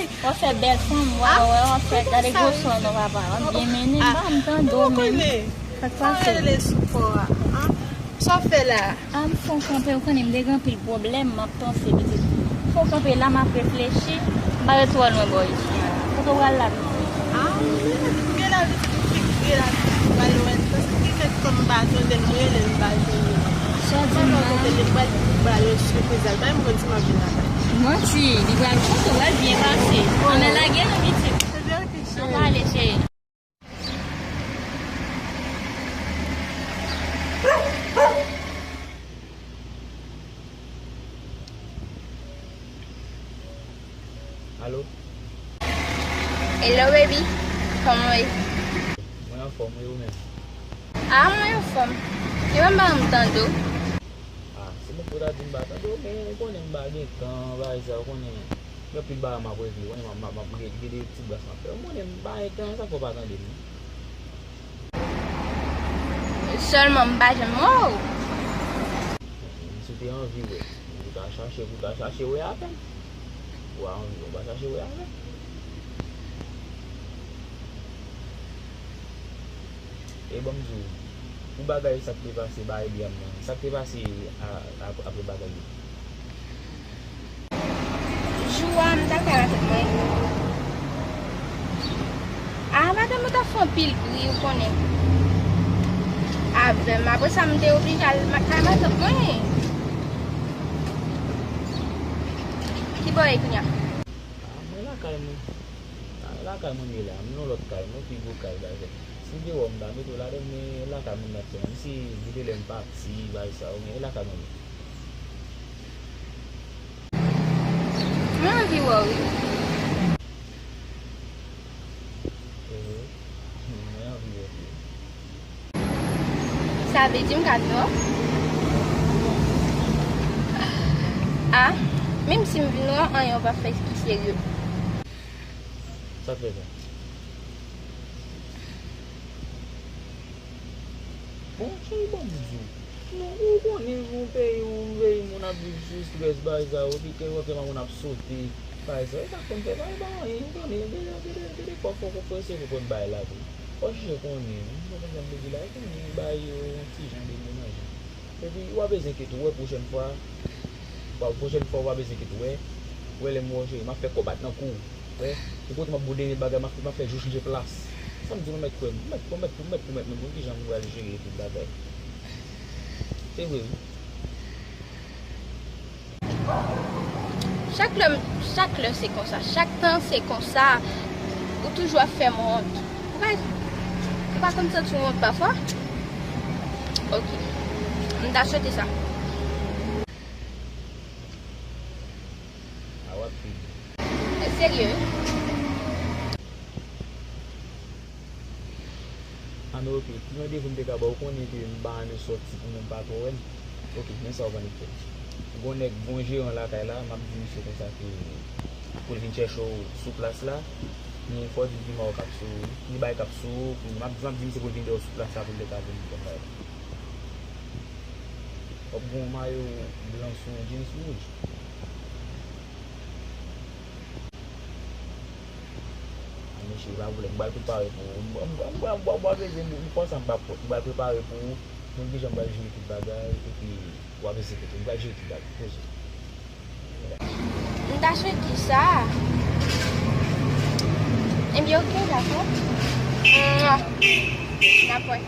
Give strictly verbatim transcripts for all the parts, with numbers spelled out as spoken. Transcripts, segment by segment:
W ap fè bèl fanm, w a wè, w ap fè, gade gwosè w non papa. W ap byen mennen, m pa m tande w menm. Sa k pase? Sa rele sou kò a, an? Sa w fè la? A, m fè w kanpe, ou konnen m te gen anpil pwoblèm, m ap panse pitit. M fè w kanpe la, m ap reflechi, m pa ret twò lwen bò isit. Kote w pral la pitit? A, m gen lavi pitit, m gen lavi pitit, m pral wè l. Paske ki fè kòm m pa tande l, m rele l, m pa jwenn li. Sa w di m la? M pral yon sipriz al, bay m konn si m ap vin lakay. Manti, li pral kontan, w pral byen pase. Ann al lage non pitit. Se verite, cheri. Ann pale, cheri. Alo? Hello, baby. Kòman w ye? Mwen anfòm, wi, ou menm? A, mwen anfòm. Epa m pa janm tande w. A, se bon pou w ta di m pa tande w, men ou konnen m pa gen tan, bagay sa, ou konnen. Gen anpil bagay m ap regle, ou konnen m ap, m ap, m ap gen, gen de ti bras m ap fè. Ou konnen m pa gen tan, sa fè w pa tande m. Sèlman m pa janm wè w. Si w te anvi wè, ou ta chache, ou ta chache wè avè m. Ou a anvi, ou pa chache wè avè m. E ban m di w, pou bagay sa k te pase ba Eliam nan, sa k te pase a, a, apre bagay yo? Jou a, m t ap kay matant mwen. A, madanm mwen t ap fè anpil bri, ou konnen. Avè m. Apre sa, m te oblije al ma-, kay matant mwen. Ki bò w ye kounye a? A, mwen lakay mwen. A, lakay mwen m ye la. M nan lòt kay, mwen pi gwo kay, bagay. Si m te wè w, m ta mete w ladan, men lakay mwen m ap fè. Menm si gen de lè m pati, bagay sa yo, men e lakay mwen m ye. Mwen anvi wè w, wi. Ehe. Mwen anvi wè w tou. Sa vle di m ka vin wè w? A, menm si m vin wè w, anyen w p ap fè ki serye. Sa k fè sa? Bon, cheri, ban m di w. Non, ou konnen, yon peyi, yon peyi moun ap viv sou estrès, bagay sa yo, epi kè w ap fè moun ap sote, bagay sa yo, e sa k konn fè, pa, e pa anyen, ou konnen, gen, gen, gen, gen de fwa fò w konpranse pou konn bay la tou. Fò w chèche konnen, ou konprann sa m vle di la, e konnen bagay yo, yon ti jan de mennaj. Epi, w a bezwen enkyete w, wè, pwochèn fwa, w a, pwochèn fwa, w a bezwen enkyete w, wè, wè lè m wè w, cheri, m ap fè kò bat nan kou w, wè, ou kote m ap boudere bagay, m ap, m ap fè jou chanje plas. Sa m di w, ou mèt kwè m, ou mèt, ou mèt, ou mèt pwomèt mwen, bon, kijan m pral jere tout bagay. Se vre, wi. Chak lè, chak lè se konsa, chak tan se konsa. Ou toujou ap fè m wont. Ou pa, ou pa konn santi w wont pafwa? Ok. M ta swete sa. A w ap fini. Serye? A, men ok, pou yon defi m te ka ba w, ou konnen ke m pa renmen sòti pou moun pa twò wè m. Ok, men sa w konn fè. Gon nèg, gon jeran lakay la, m ap di misye konsa ke pou l vin chèche w sou plas la, men fò w di l gen mayo k ap sou ou, gen bagay k ap sou ou, m ap, m ap di misye pou l vin dèyè w sou plas la pou l te ka vin konn bagay la. W ap gen yon mayo blan sou yon jeans wouj. A, mesye, pa pwoblèm, m pral prepare pou ou. M, m, m, m, m, m, m, m, konsa m pa pwòp. M pral prepare pou ou. Mwen deja m pral jere tout bagay, epi w ap egzekite. M pral jere tout bagay. Poze. M ta swete sa. Ebyen, ok, dakò. Mwa. N ap wè.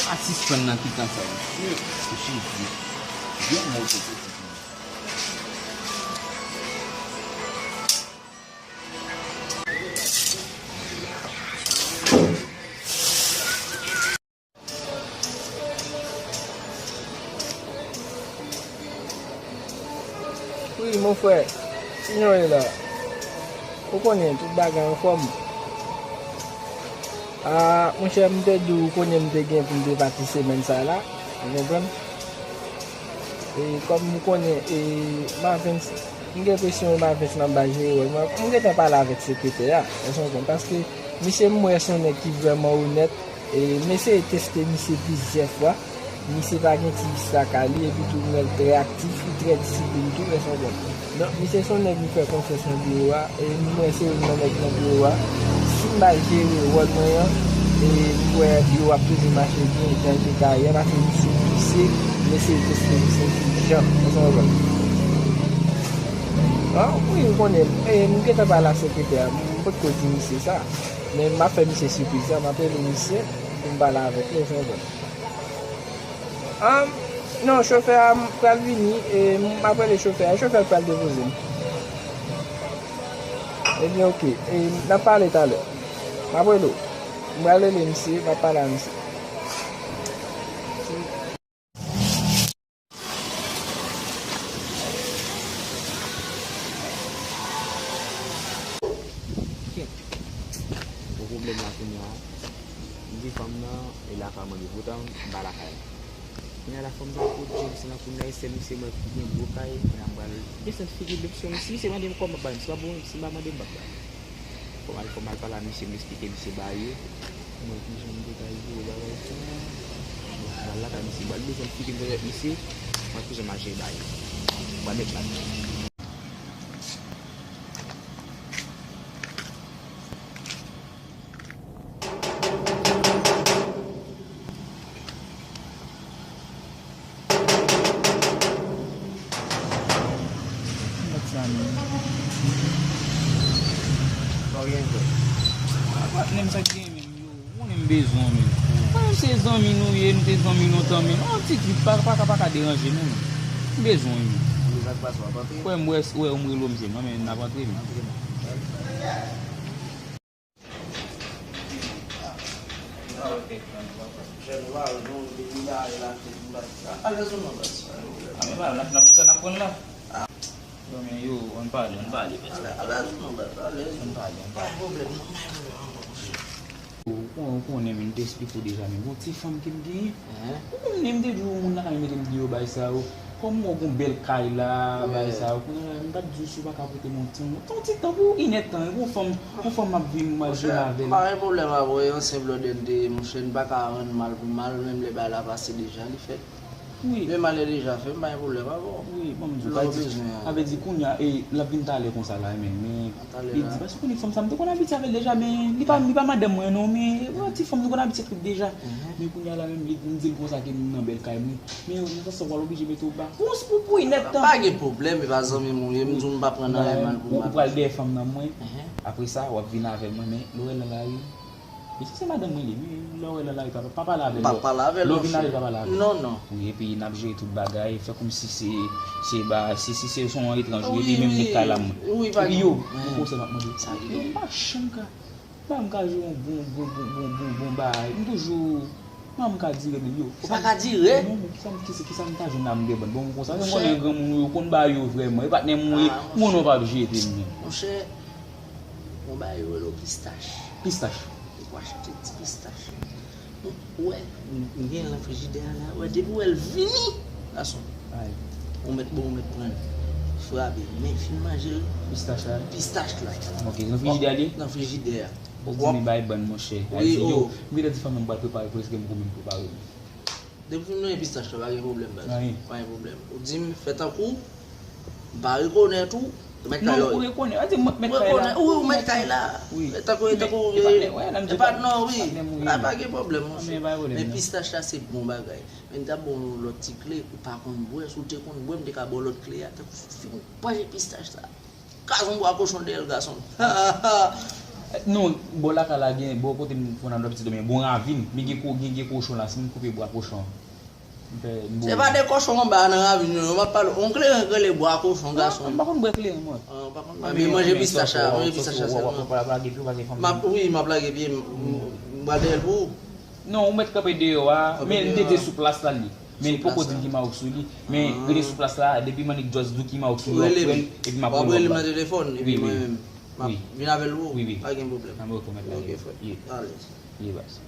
Pa sispann nan pikan sa yo. Jezi. Byen move. Wi, mon frè, kijan w ye la? Ou konnen, tout bagay anfòm. A, monchè, m te di w, ou konnen m te gen pou m te pati semèn sa a la, ou konprann? E kòm ou konnen, e, Mavens, m gen enpresyon Mavens nan bay jere wòl mwen. M gentan pale avèk sekretè a, èske w konprann? Paske misye m wè se yon nèg ki vrèman onèt, e m eseye teste misye plizyè fwa. Misye pa gen ti vis lakay li, epi tou m wè l trè aktif, li trè disiplin tou, èske w konprann? Donk, misye se yon nèg m fè konfyans nan biwo a, e m wè se youn nan nèg nan biwo a. Si m bay jere wòl mwen an, e m wè biwo a ap toujou mache byen, jan l te ka ye a, paske misye, misye, m eseye teste misye ki jan, èske w konprann? Ah, wi, m konnen. E, m gentan pale ak sekretè a, m potko di misye sa. Men m ap fè misye sipriz la, m ap rele misye pou m pale avèk li, èske w konprann? Ah, non, chofè a pral vini, e m ap rele chofè a, chofè a pral depoze m. Ebyen, oke, e n ap pale talè. M ap rele w. M pral rele misye, m ap pale a misye. Kèt. Bon pwoblèm la kounye a. M di fanm nan, e lakay mwen li poutan m pa lakay la. Kounye a la fanm nan kot James nan kounye a, e sèl misye mwen ki gen gwo kay, kounye a m pral desann figi l, si misye mande m kòman m ap bay misye, pa bon, si m pa mande m p ap bay. Fò m al, fò m al pale a misye, m esplike misye bagay yo. Mwen ki jan m te ka jere bagay sa. Bon, m al lakay misye, m al bezwen figi m avèk misye, m al ki jan m al jere bagay yo. M al met la. Gad sa menm. Sa w gen frè? Patnè m, sa k gen menm yo? Ou konnen m bezwen w menm. Mwen menm se zanmi nou ye, nou te zanmi lontan menm. Yon ti grip pa, pa, pa, pa ka deranje nou menm. M bezwen w menm. Wi, sa k pase, w ap antre? Frè m, wè, wè, ou m rele w, m se mwen menm, n ap antre menm. Antre menm. Jèn ou pa wè nou depi la e la te vin bat sa. Alèz ou non bat sa. A men pa, n ap, n ap chita n ap pran la. Yo men yo, ann pale, ann pale. Alèz, alèz ou non bat sa, alèz. Ann pale, ann pale. Pa pwoblèm non, men pwoblèm ankò monchè. Ou kon-, ou konnen men m te esplike w deja men gon ti fanm ke m genyen. Ou konnen m te di w moun lakay mwen mete m deyò bay sa yo. Kòm mwen gon bèl kay la, bagay sa yo, kounye a la, m pa t di w si w pa ka pote m yon ti, yon ti tan pou inèdtan, yon fanm, yon fanm m ap viv, m ap jere avè l. M pa gen pwoblèm avè w, yon senp lòd N T, monchè, n pa ka rann mal pou mal, menm lè bagay la pase deja, li fèt. Wi. Lè mal deja fèt, m pa gen pwoblèm avè w. Wi, ban m di w, lè w bezwen an. Sa vle di kounye a, e, l ap vin talè konsa la, men, men, li di, paske konnen fanm sa, m te konn abitye avè l deja, men, li pa, li pa madanm mwen non, men, yon ti fanm nou konn abitye trip deja. Men kounye a la menm, li, m di l konsa ke m nan bèl kay mwen. Men nan sans sa w pral oblije mete w ba. Pou, pou, pou inèdtan. Pa gen pwoblèm, e pa zanmi m ou ye, m di w m pa pran anyen mal pou mal. Ou pral dèyè fanm nan mwen. Apre sa, w ap vin avè mwen, men lè w wè l nan lari, mesye se madanm mwen li, men lè w wè l nan lari, pa, pa pale avè l. M pa pale avè l, monchè. Lè w vin lari, pa pale avè l. Non, non. Wi, epi n ap jere tout bagay, fè kòmsi se, se ba, si, si se yon etranj ou ye, epi menm met kay la mwen. Wi, pa gen pwoblèm. Epi yo, yon konsèy m ap mande w. Sa ki gen? Yo, m pa janm ka Ba m ka jwe yon bon, bon, bon, bon, bon, bon bagay. M toujou, kòman m ka dire menm yo? Ou pa ka dire? Non, men kisa m, kisa, kisa m ta jwenn la m gen bann bon konsa? Monchè. Ou konnen granmoun yo konn bagay yo vrèman. E patnè m ou ye, m konnen w p ap jete m menm. Monchè, yon bagay yo rele w pistach. Pistach. Ou achte ti pistach. Ou wè, m gen l nan frijidè a la. Ou wè, depi w wè l vini, gason. Ay. Ou mèt, bon, ou mèt pran l. Frape, men fin manje l. Pistach la? Pistach la. Ok, nan frijidè a li ye? Nan frijidè a. Ou di men bay bann, monchè. Wi, o. M gentan di fanmi m pral prepare, prèske m goumen m prepare m. Depi nou gen pistach la, pa gen pwoblèm, baz. Anyen. Pa gen pwoblèm. Ou di m, fè tankou, m pa rekonèt ou, mèt kay la. Non, ou rekonèt. Ou di m, mèt kay la. Ou rekonèt, ou, ou mèt kay la. Wi. Tankou, tankou, e patnè, wè, nan m di patnè, wi. Patnè m ou ye. Pa gen pwoblèm, monchè. Men pistach la se bon bagay. Men m ta ba w yon lòt ti kle, ou pa konn bwè, si w te konn bwè, m te ka ba w lòt kle a, tankou fin panje pistach la. Kraze yon bwa kochon dèyè l, gason. Non, bò lakay la gen, bò kote m konn al dòmi, ti dòmi, bon ravin, men gen ko-, gen, gen kochon la, si m koupe bwa kochon an. M fè, m boule. Se pa de kochon anba nan ravin yo, non, m ap pale, yon kleren k rele bwa kochon, gason. Ah, m pa konn bwè kleren, mwen. Ah, ou pa konn bwè, men manje pistach la, manje pistach la sèlman. M ap, wi, m ap lage pye m, m, m pral dèyè l pou ou. Non, ou mèt kanpe deyò a, men l deja sou plas la li. Men li poko di l ki mawout sou li. Men rete sou plas la, depi m annik just di w ki mawout sou li, w ap pran l, epi m ap rele w. W ap rele m nan telefòn, epi mwen menm, m ap vin avè l pou ou. Wi, wi. Pa gen pwoblèm. Ah, ok, frè. Alèz. Ye, baz.